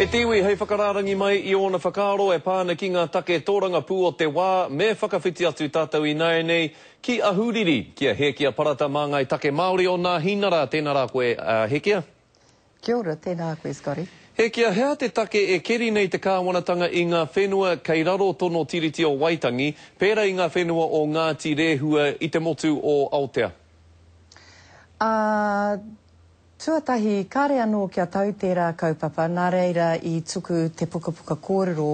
E te iwi, hei whakarārangi mai i ōna whakaaro e pā ana ki ngā take tōrangapū o te wā, me whakawhiti atu tātou ināianei ki Ahuriri, ki a Hēkia Parata Māngai Take Māori o Nāhinara. Tēnā rā koe, Hēkia. Kia ora, tēnā koe Scotty. Hēkia, he aha te take e keri nei te kāwanatanga i ngā whenua kei raro tono Tiriti o Waitangi, pērā i ngā whenua o Ngāti Rēhua i te motu o Aotea? Ā, Tuatahi, kāre anō kia tau tērā kaupapa, nā reira i tuku te pukapuka kōrero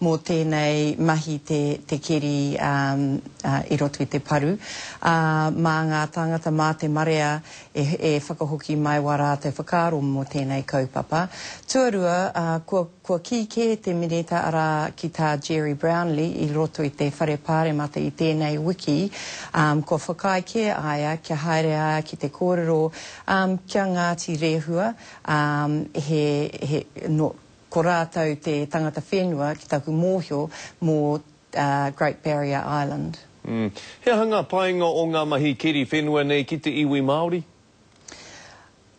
mō tēnei mahi te, te keri i roto i te paru, ā, mā ngā tāngata, mā te marea e, e whakahoki mai wā rātou whakaaro mō tēnei kaupapa. Tuarua, ā, kua, Kua kī kē te Minita arā ki tā Gerry Brownlee i roto i te Whare Pāremata i tēnei wiki, ā, kua whakaae kē a ia kia haere a ia ki te kōrero, ā, ki a Ngāti Rehua, ā, he, he, nō, ko rātou te tangata whenua, ki taku mōhio, mō, ā, Great Barrier Island. Mm. He aha ngā painga o ngā mahi keri whenua nei ki te iwi Māori?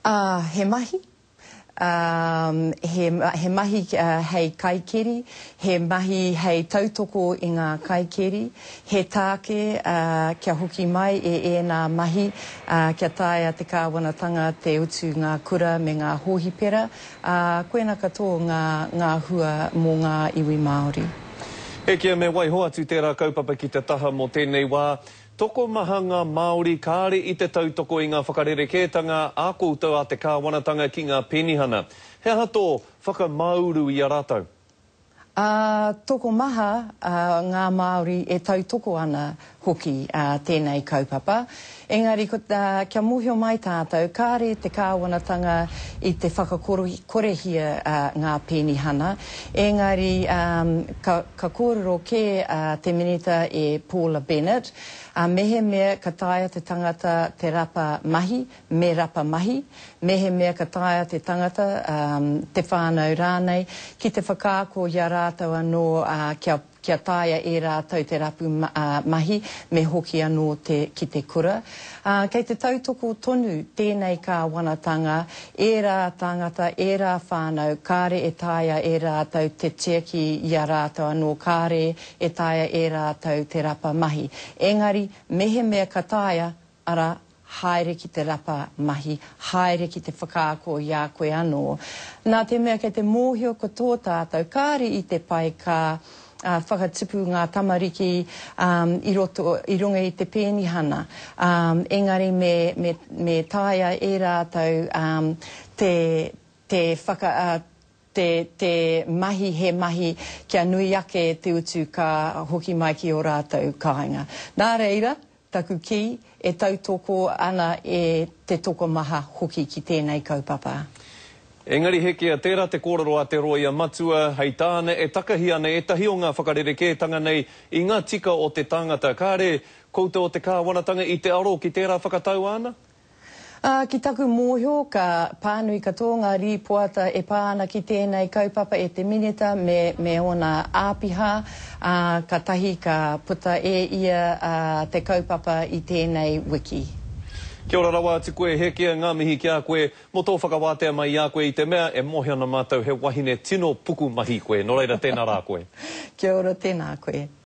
Ā, he mahi, Ā, he, he mahi hei kaikeri, he mahi hei tautoko i ngā kaikeri, he tāke, ā, kia hoki mai e ēnā mahi, ā, kia taea te kāwanatanga te utu ngā kura me ngā hōhipera, ā, koina katoa ngā, ngā hua mō ngā iwi Māori. E kīa me waiho atu tērā kaupapa ki te taha mō tēnei wā. Tokomaha ngā Māori kāre i te tautoko i ngā whakarerekētanga a koutou a te kāwanatanga ki ngā penihana. He aha tō whakamāuru i a rātou? Ā, tokomaha ngā Māori e tautoko ana hoki tēnei kaupapa. Engari ko, kia mōhio mai tātou, kāre te kāwanatanga i te whakakorehia ngā penihana, engari ka, ka kōrero kē te Minita e Paula Bennett, mehemea ka taea te tangata te rapa mahi, me rapa mahi, mehemea ka taea te tangata, te whānau rānei, ki te whakaako i a rātou anō kia Kia taea e rātou te rapu mahi, me hoki anō te ki te kura. Ā, kei te tautoko tonu tēnei kāwanatanga ērā tāngata, ērā whānau kāre e taea e rātou te tiaki i a rātou anō, kāre e taea e rātou te rapa mahi. Engari, mehemea ka taea, arā, haere ki te rapa mahi, haere ki te whakaako i a koe anō. Nā te mea kei te mōhio ko tō tātou, kāre i te pai ka whakatupu ngā tamariki i roto, i runga i te pēnihana, engari me, me, me taea e rātou te, te whaka, te, te mahi he mahi kia nui ake te utu ka hoki mai ki ō rātou kāinga. Nā reira, taku kī, e tautoko ana e te tokomaha hoki ki tēnei kaupapa. Engari Hekia, tērā te kōrero a te rōia matua, hei tāna e takahi ana ētahi o ngā whakarerekētanga nei i ngā tika o te tangata. Kāre koutou o te kāwanatanga i te aro ki tērā whakatau āna? Ā, ki taku mōhio, ka pānui katoa ngā rīpoata e pā ana ki tēnei kaupapa e te Minita me, me ōna āpiha, ā, katahi ka puta e ia te kaupapa i tēnei wiki. Kia ora rawa atu koe, Hekia, ngā mihi ki a koe mō tō whakawātea mai i a koe i te mea e mōhio ana mātou he wahine tino pukumahi koe, nō reira tēnā rā koe. Kia ora, tēnā koe.